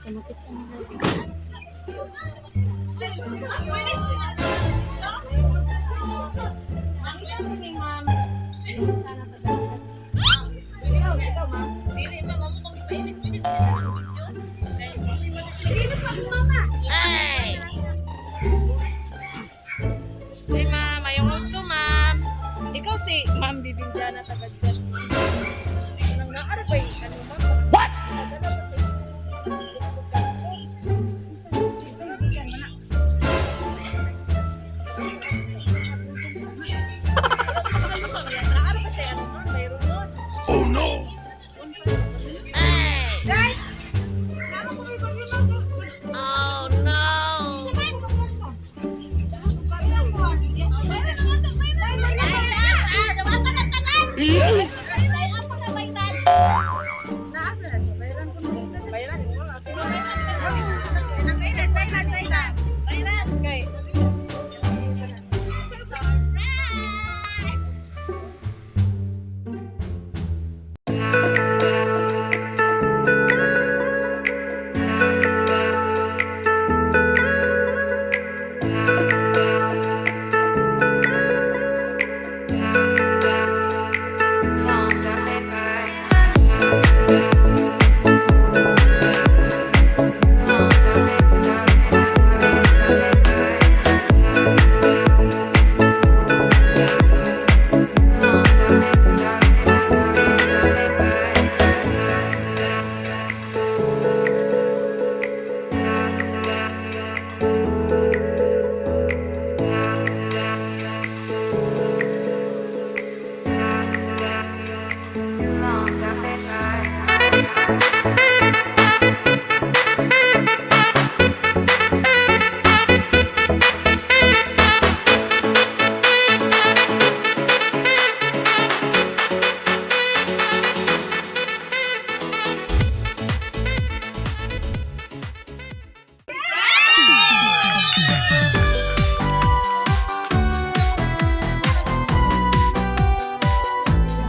Hey ma'am, ayong auto ma'am. Ikaw si Ma'am Bibinjana Tagaslan. Nang naarabay, ano ma'am? What? Oh no!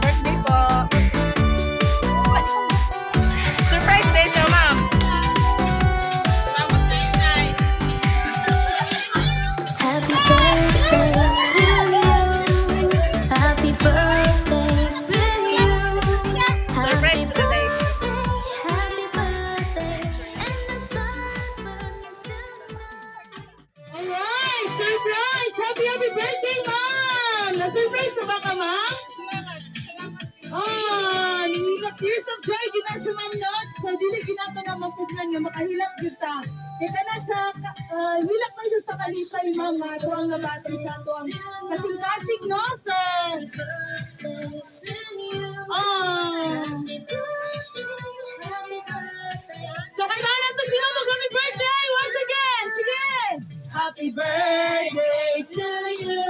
Birthday po. Surprise day siya, ma'am. Happy birthday to you. Happy birthday to you. Happy Surprise today siya. Happy birthday and the star burn tonight. Alright! Surprise! Happy, happy birthday, ma'am! Na-surprise na ba ka, ma'am? Ah, nihilak tears of joy gina siya, ma'am, no? So, dili ginato na mapugnan nga makahilak gyud ta. Kaya ka na siya, hilak na siya sa kalipay, ma'am, nga ato ang nabati sa ato ang kasing-kasing, no? So, Birthday to you. ah, Happy birthday, happy birthday. So, kantahan natin si Mama happy birthday once again! Sige! Happy birthday to you!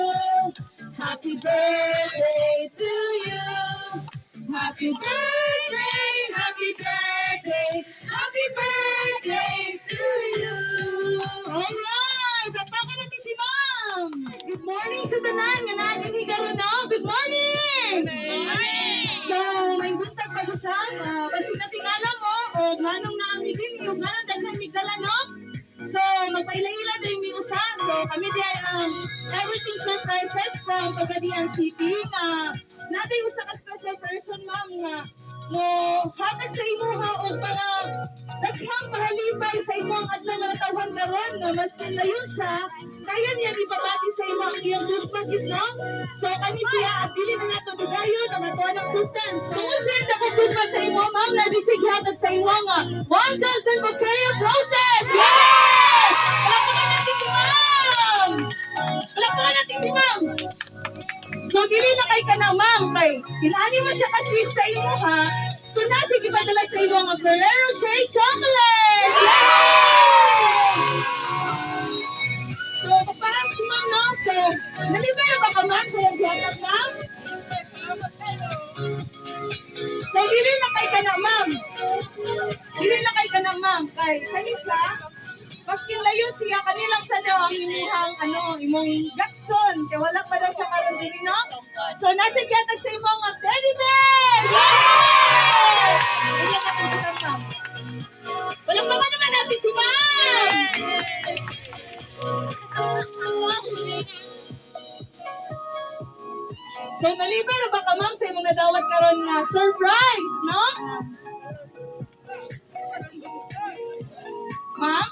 Happy birthday to you! Happy birthday! Happy birthday! Happy birthday to you! Alright! Tapakan natin si Ma'am! Good morning sa tanan! Nga naa dinhi karon, no? Good morning! Good morning! So, may buntag pag-usap. Basig natingala mo, o nganong naami din, yung nganong daghan migdala, no? So, magpaila-ila din mi usa. So, kami di ay everything surprises from Pagadian City nga natin usa ka special person, ma'am, nga mo hatag sa imuha og mga daghang pahalipay sa imong adlaw nga natawhan karon nga mas layo siya kaya niya ipabati sa imo ang iyang gugma gyud, no? So kani siya at dili na nato dugayon ang ato ng sultan. So kung siya ako gugma sa imo, ma'am, na di siya gihatag sa imo nga 1,000 bouquet of roses. Yay! Palakpakan natin si ma'am! Palakpakan natin si ma'am! So dili na kay kana, ma'am, kay inani mo siya ka sweet sa imo ha. So na siya gipadala sa imo nga Ferrero Rocher chocolate. Yay! So parang si ma'am, no? So nalibay na ba ka, ma'am, sa iyang gihatag, ma'am? So dili na kay kana, ma'am. Dili na kay kana, ma'am, kay kani siya. Maskin layo siya kanilang sa daw ang imuhang ano imong gakson kay wala pa daw siya karon diri, no? So nasa gihatag sa imo nga teddy bear. Yay! Wala ka tubig, ma'am. Wala pa ka naman. Nalipay ra ba ka, ma'am, sa imong nadawat karon nga surprise, no? Ma'am?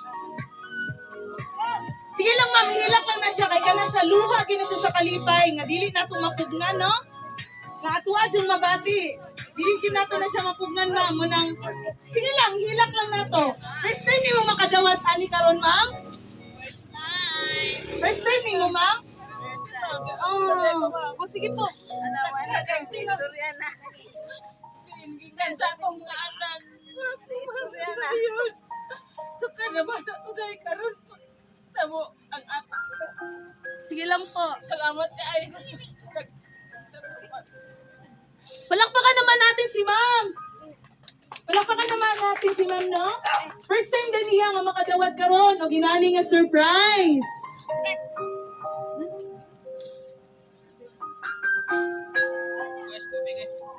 Sige lang, ma'am, hilak lang na siya kay kana siya luha gina siya sa kalipay nga dili nato mapugnan, no? Nga atuwa jud mabati. Dili gyud nato na siya mapugnan, ma'am, mo nang sige lang, hilak lang nato. First time nimo makadawat ani karon, ma'am? First time. First time nimo, ma'am? Oh, oh, sige po. Istorya na. Sa akong mga anak. Istorya na. Suka na ba sa tunay karon? Tamo ang ako. Sige lang po. Salamat kay. Salamat. Palakpakan naman natin si ma'am. Palakpakan naman natin si ma'am, no? First time din niya nga makadawat karon o ginani nga surprise.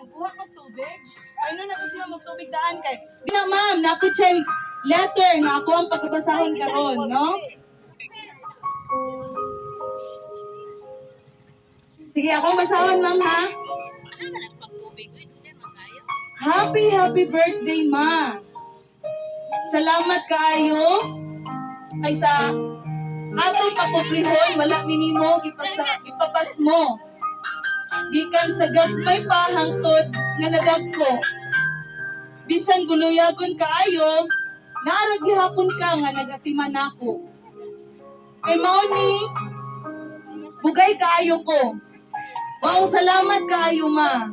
Nagkuha ka tubig? Paano na kasi ma'am magtubig daan kay? Di na ma'am, napo siya'y letter nga ako ang pagkabasahon karon, no? Sige, ako ang basahon, ma'am, ha? Happy, happy birthday, ma. Salamat kaayo kay sa atong kapobrehon, wala minimo gipasa, gipapas mo. Gikan sa gagmay pa hangtod nga nadagko. Bisan guluyagon kaayo, naarag gihapon ka nga nagatiman nako. Kay mao ni bugay kaayo ko. Maong salamat kaayo, ma.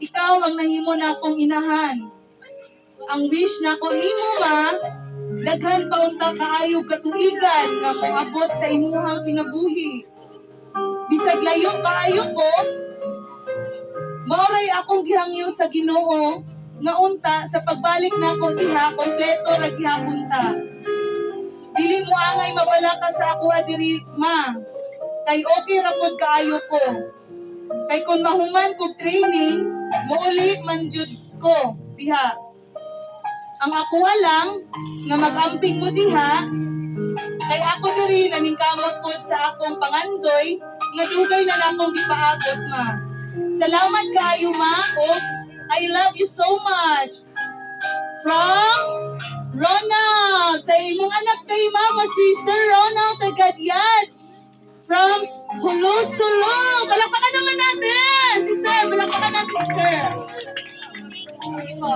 Ikaw ang nahimo na akong inahan. Ang wish na ko nimo, ma, daghan pa unta kaayo katuigan nga moabot sa imuhang kinabuhi. Bisag layo kaayo ko, maoray akong gihangyo sa Ginoo nga unta sa pagbalik nako diha kompleto ra gihapon ta. Dili mo angay mabalaka sa akoa diri, ma. Kay okay ra pod kaayo ko. Kay kung mahuman kog training, muuli man jud ko diha. Ang akuha lang nga mag-amping mo diha kay ako diri naningkamot pod sa akong pangandoy nga dugay na nakong gipaabot, ma. Salamat kaayo, ma, ug I love you so much. From Ronald, sa imong anak kay mama si Sir Ronald Tagadyad from Hulusulo. Palakpakan naman natin si Sir. Palakpakan natin si Sir. Sige po.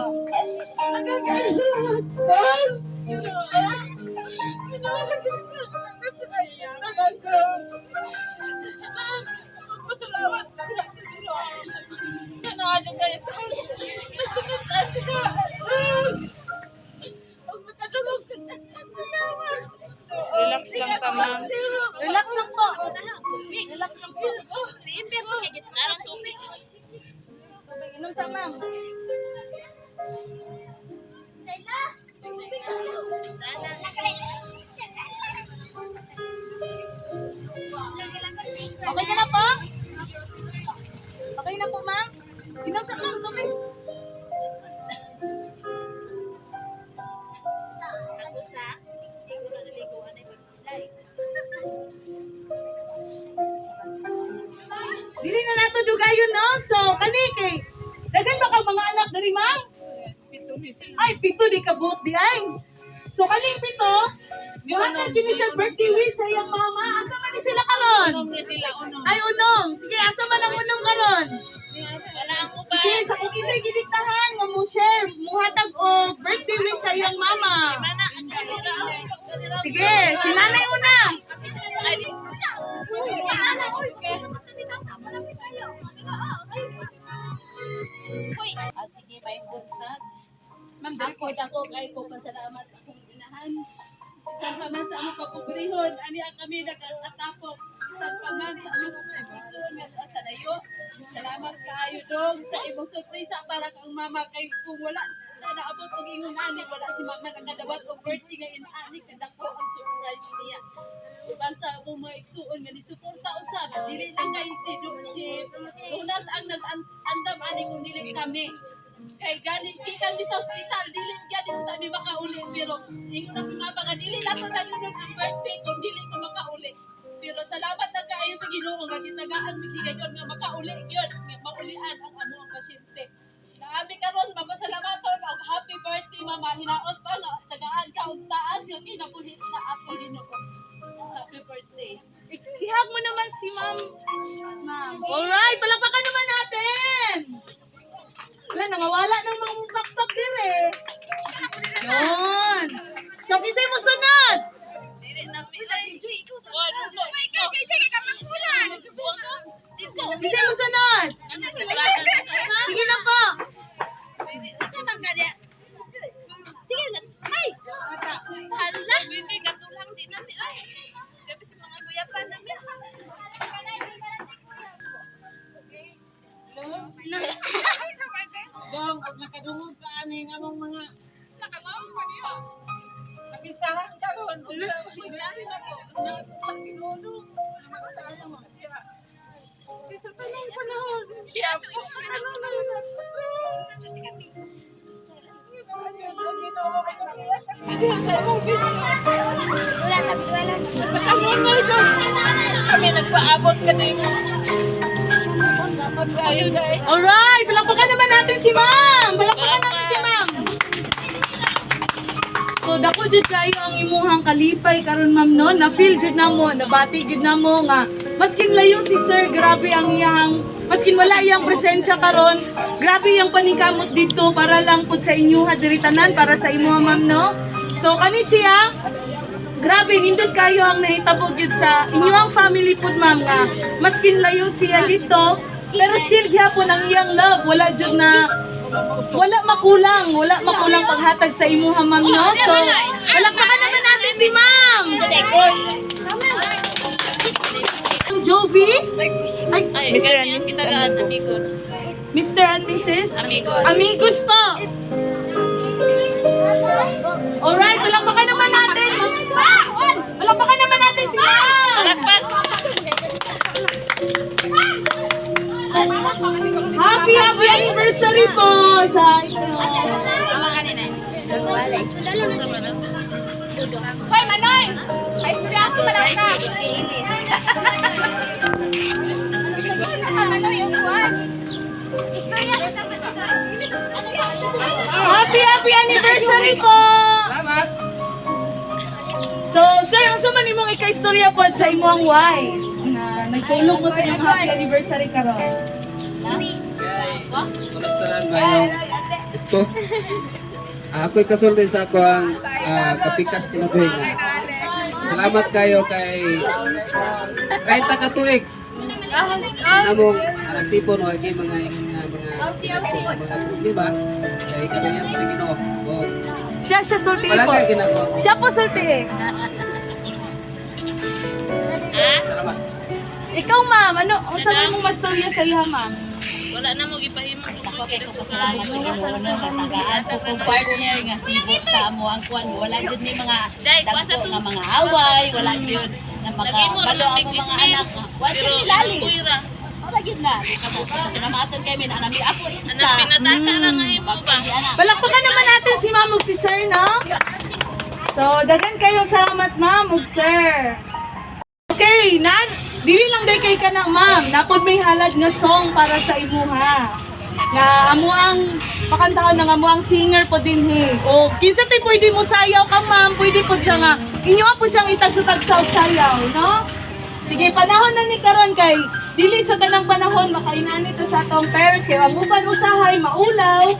Salamat. Magpasalamat lang sa Ginoo. Kanadyo kayo. Relax lang ta, ma'am. Relax lang po. Relax lang po. Si Imber, kaya ang tubig. Tubig, inom sa ma'am. Okay ka na po? Okay na po, ma'am? Inom sa ma'am, tubig. Ako sa, siguro naliguan ay magpilay. Dili na nato dugayon, no? So, kani kay daghan ba ka mga anak diri, ma'am? Ay, pito di ka buot di ay. So kaning pito, muhatag kini siya birthday wish sa iyang mama. Asa man ni sila karon? Ay, unong. Sige, asa man ang unong karon? Sige, sa kung kinsay gidiktahan nga mo share, muhatag og birthday wish sa iyang mama. Sige, si nanay una. Ah, sige, may buntag. Ako dako kay ko pasalamat sa akong inahan. Bisan pa man sa among kapobrehon, ani ang kami nag-atapok. Bisan pa man sa among igsuon nga sa layo. Salamat kaayo dong sa imong sorpresa para kang mama kay kung wala na naabot og ingon ani wala si mama nakadawat og birthday nga inani kadako ang surprise niya. Uban sa among mga igsuon nga nisuporta usab dili lang kay si Donald ang nag-andam ani kung dili kami kay gani gikan mi sa ospital dili gyud ta mi makauli pero ingon ako mama nga dili nato na yun ang birthday kung dili ko makauli pero salamat na kaayo sa Ginoo nga kita Gitagaan mi higayon nga makauli gyud, nga maulian ang among pasyente. Naami karon mapasalamaton og happy birthday, Mama. Hinaot pa nga tagaan ka og taas yung kinabuhi sa ato Ginoo. Happy birthday. Ihag mo naman si Ma'am. Ma'am. Alright, palakpakan naman natin. Wala, nangawala ng mga pakpak dire. Yun. So, kinsay mo sunod? Kinsay mo sunod? Sige na po. Usa man ka diya? Sige, may. Hala. Pwede katulang di nami ay. Grabe sa mga kuyapan nami. Dong, og nakadungog ka ani nga among mga kapistahan karon ug sa grabe na ko na Ginoo. Sa tanang panahon. Ano na yun? Hindi sa imong bisyo. Wala tabi wala. Sa kanon na ito. Kami nagpaabot ka na imo. Kayo na eh. Alright, palakpakan naman natin si Ma'am. Palakpakan natin si Ma'am. So dako jud kayo ang imuhang kalipay karon, ma'am, no. Na feel jud namo, nabati jud namo nga maskin layo si sir, grabe ang iyang maskin wala iyang presensya karon, grabe iyang paningkamot dito para lang pud sa inyo ha diri tanan para sa imuha, ma'am, no. So kani siya, grabe, nindot kayo ang nahitabo gyud sa inyong family pud, ma'am, nga maskin layo siya dito, pero still gihapon ang iyang love, wala jud na wala makulang paghatag sa imuha, ma'am, no. So palakpakan naman natin si ma'am. Ma'am Jovi? Ay, Mr. and Mrs. Amigos. Mr. and Mrs. Amigos. Amigos po. Alright, palakpakan naman natin. Palakpakan naman natin si ma'am. Happy, happy anniversary po sa inyo. Hoy, Manoy! Ay, seryoso man ka. Manoy, upuan. Istorya. Happy, happy anniversary po! Salamat. So, sir, unsa man imong ikaistorya po sa imong wife na nagsulong mo sa imong happy anniversary karon? Kumusta lang ba yung ito? Ako'y kasulti sa ako ang kapikas kinabuhi nga. Salamat kayo kay 30 ka tuig. Namong nagtipon wagi mga mga mga mga problema kay kanayan sa Ginoo. Oh, Siya sulti wala po. kay ginagawa. Siya po sulti eh. Salamat. Ikaw, ma'am, ano, unsa man imong mastorya sa iya, ma'am? Wala na mo gipahimo. Ako kay ko pasalamat sa Ginoo nga katagaan ko kong partner nga sibot sa amo ang kuan, wala jud may mga Dai, kuha sa dagko tu- nga mga away, wala jud na Lagi mo makabalo rin ang mga nag-ismail. anak. Wala Pero jud milali. kuy ra. Wala jud na. Pasalamatan kay min anami apo isa. Anak pinataka ra nga imo ba. Pagpagi anak. Palakpakan naman natin si ma'am ug si sir, no? So, daghan kayo salamat, ma'am ug sir. Okay, nan, dili lang day kay kana, ma'am. Napod may halad nga song para sa imuha. Nga amo ang pakantahon ng amo ang singer po dinhi. O kinsa tay pwede mo sayaw ka, ma'am, pwede po siya nga inyo po siyang itagsa-tagsa og sayaw, no? Sige, panahon na ni karon kay dili sa tanang panahon makainani ta sa atong parents kay ang uban usahay maulaw.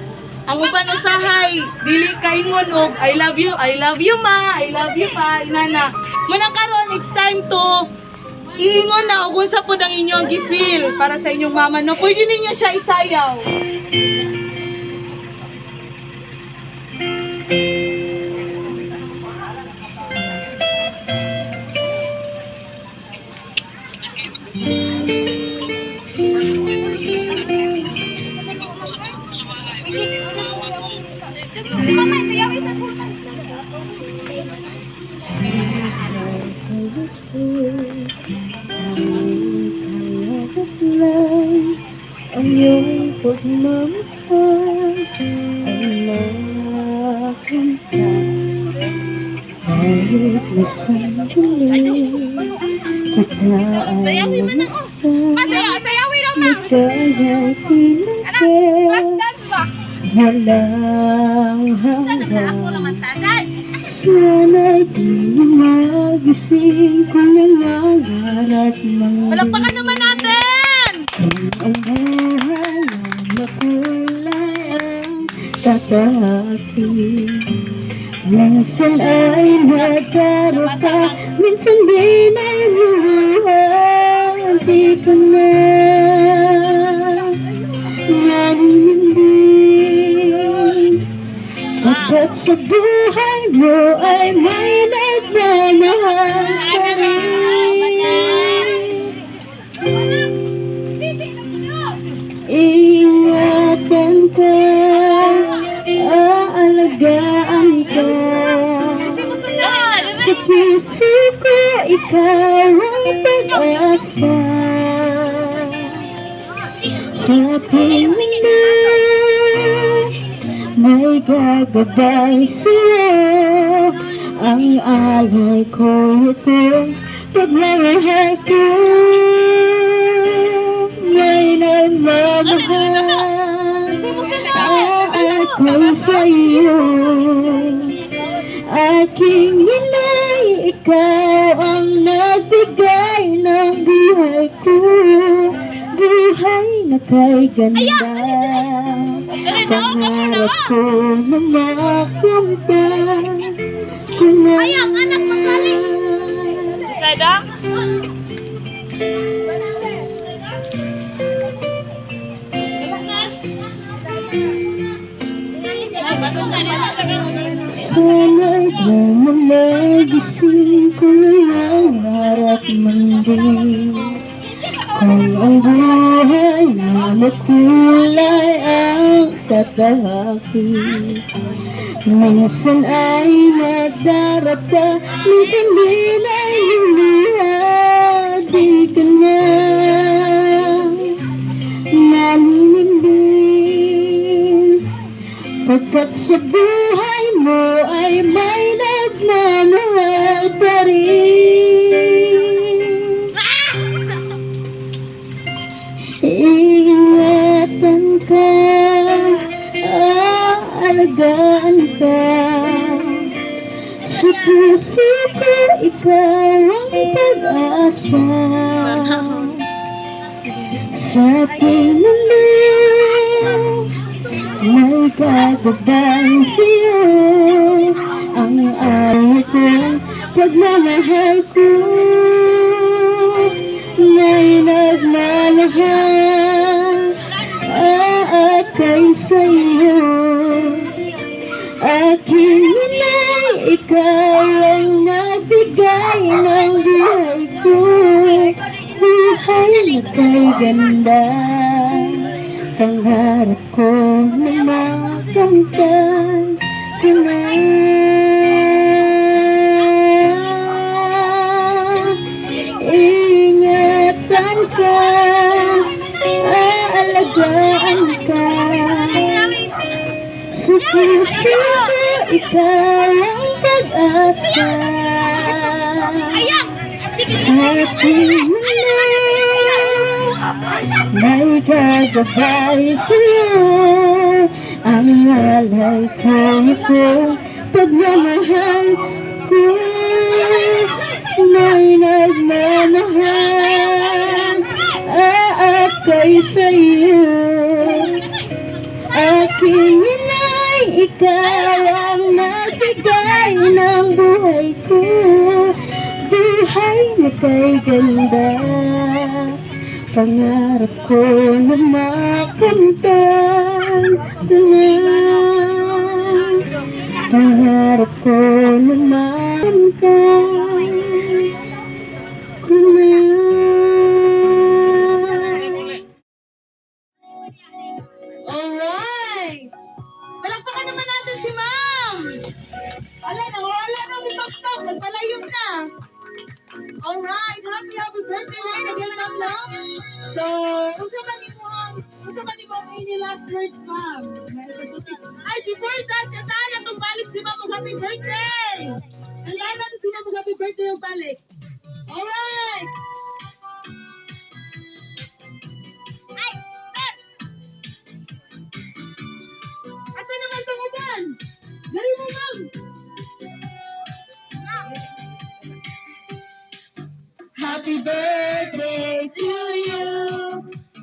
Ang uban usahay dili kaingon og I love you ma, I love you pa, inana. Munang karon it's time to iingon na og unsa pud ang inyong gi-feel para sa inyong mama, no. Pwede ninyo siya isayaw. Di ba may sayaw isa po? Ang iyong pagmamahal ay makamtan. Kahit na sandali kita ay Sayawin man ang, oh. Masaya, sayawin raw, ma'am. Ligaya'y Anak, last dance ba? Walang Sana na ako hanggan. naman tanan. Sana'y di mo magising kung nangangarap man. Palakpakan naman natin! Ang buhay na makulay ang tatakin. Minsan ay nadarapa, minsan din ay luha. Di ko na narinig. Pagkat sa buhay mo ay may nagmamahal pa rin. Ingatan ka, aalagaan ka. Sa puso ko, ikaw ang pag-asa. Sa ating mundo, may gagabay sa'yo. Ang alay ko itong pagmamahal ko. May nagmamahal ako'y sa'yo. Aking inay, ikaw ang nagbigay ng buhay ko. Buhay na kay ganda. Pangarap ko na makamtan ko na. Ayang, anak, magaling. Sada? Sana'y di mo magising kung nangangarap man din. Kung ang buhay na makulay ang tatahakin. Minsan ay nadarapa, minsan din ay luluha. Di ka na naniningil. Pagkat sa buhay mo ay may nagmamahal pa rin. Ingatan ka, aalagaan ka. Sa puso ko, ikaw ang pag-asa. Sa ating mundo, may gagabay sa'yo. Ang araw ko, pagmamahal ko. May nagmamahal aakay sa'yo. Aking inay, ikaw ang nagbigay ng buhay ko. Buhay na kay ganda. Pangarap ko na makamtan ko na. Ingatan ka, aalagaan ka. Sa puso ko, ikaw ang pag-asa. Ayang! Sige, Sa ating mundo, may gagabay sa'yo. Ang alay ko ito, pagmamahal ko. May nagmamahal, aakay sa'yo. Aking inay, ikaw ang nagbigay ng buhay ko. Buhay na kay ganda. Pangarap ko na makamtan ko na. Pangarap ko na makamtan ko na. Alright! Palakpakan naman natin si ma'am! Wala na, wala na, may pakpak. Nagpalayo na. Alright, happy, happy birthday once again, ma'am, no? So, unsa man nimo ang inyong last words, ma'am? Ay, before that, kataan atong balik si ma'am og happy birthday! birthday og balik. Alright! Ay! Ben! Asa naman tong uban? Dali mo, ma'am! Happy birthday to you.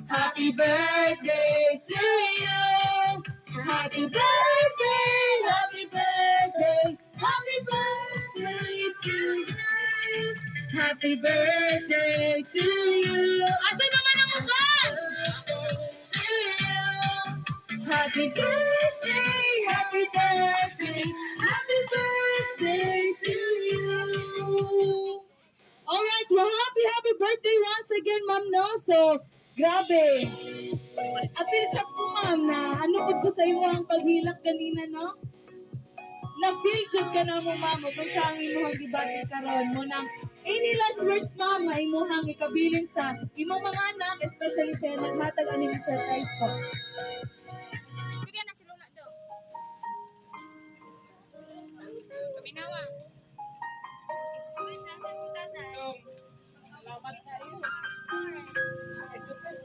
Happy birthday to you. Happy birthday, happy birthday, happy birthday to you. Happy birthday to you. Asa naman ang uban? To you. Happy birthday, happy birthday, happy birthday to you. Alright, well, happy, happy birthday once again, ma'am, no? So, grabe. Apil sa ko, ma'am, na ano po ko sa imo ang paghilak kanina, no? Na-feel jud ka na mo, ma'am, kung sa ang imuhang gibati karon mo nang any last words, ma'am, nga imuhang ikabilin sa imong mga anak, especially sa naghatag ani nga surprise po. Istorya na si Lola do. Paminawa. Istorya na si tatay. Salamat kayo. Ay, super.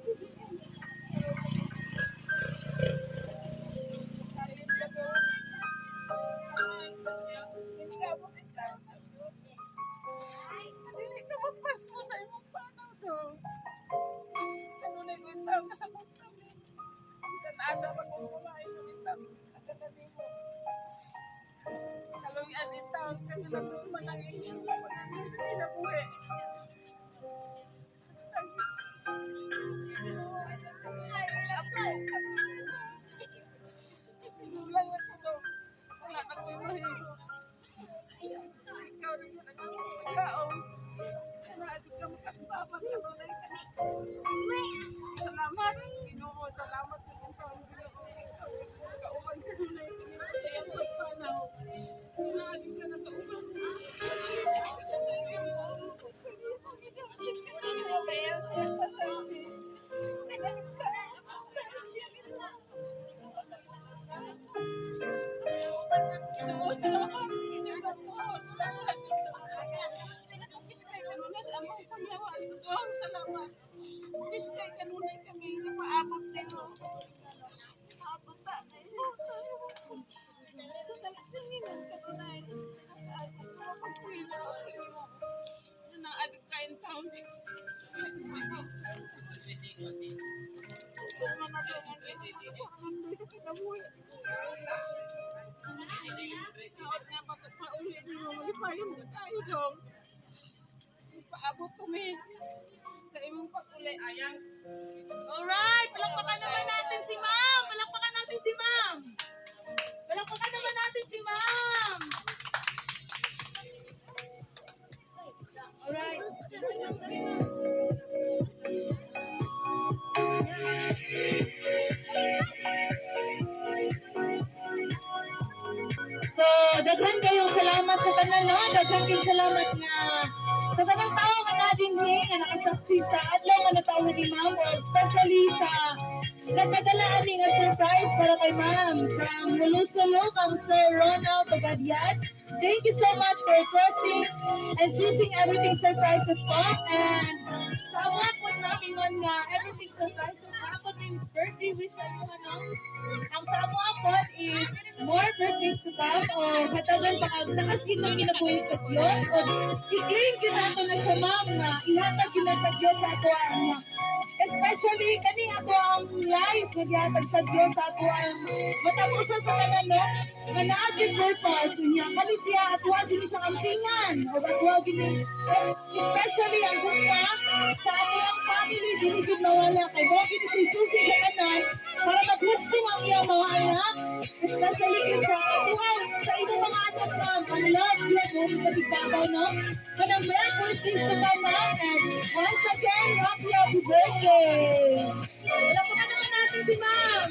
Dili ka magpasmo sa imong panaw do. Ano na yung tao kasabot kami. Bisan asa pa kung kumain ng itang agad mo. Kalong anitaw kami sa tuman ang iyong pag sa kinabuhi. Pinulang ako daw. Wala ka ko'y mahigo. Ikaw rin yun ang akong tao. Wala at ka makapapag ano na ikaw. Salamat. Ginoo, salamat sa iyong taon. Ginoo, ikaw, kauban ka nun ay sa iyong pagpanaw. Wala at ka nakauban. Ginoo, salamat. Ginoo, salamat. Biskay kanunay sa among panglawas. Dong, salamat. Biskay kanunay kami napaabot kayo. Paabot ta kayo. Kanunay. Pagpuyo na ako kanimo. Nang adto kain taon. Naot nga pagpauli nimo malipayon ka kayo dong. Paabot kami sa imong pag-uli. Ayang. Alright, palakpakan naman natin si ma'am. Palakpakan natin si ma'am. Palakpakan naman natin si ma'am. Alright. So, daghan kayong salamat sa tanan, no? Daghan kayong salamat nga sa tanang tao nga nadinhi nga nakasaksi sa adlaw nga natawhan ni ma'am, o especially sa nagpadala ani nga surprise para kay ma'am from Mulusulo kang Sir Ronald Pagadian. Thank you so much for trusting and choosing Everything Surprises po. And sa amo po namin nga Everything Surprises na ako may birthday wish ano ano. Ang sa amo po is more birthdays to come o hatagan pa kag taas yun ang kinabuhi sa Diyos o i-claim yun nato na siya ma'am na ihatag yun na sa Diyos sa ato ang especially kani ato ang life nga gihatag sa Diyos sa ato ang matapusan sa tanan, no, nga naa gyud purpose niya kani siya ato gyud siya ampingan o ato gyud especially ang gugma sa ato ang family dili gyud mawala kay mo gyud siya susi sa tanan para maghugtong ang iyang mga anak, especially yun sa atuang sa imong mga anak, ma'am. Ang love yun mo sa bigbabaw, no, kanang merry birthday sa ma'am, and once again, happy happy birthday. Palakpakan naman natin si ma'am.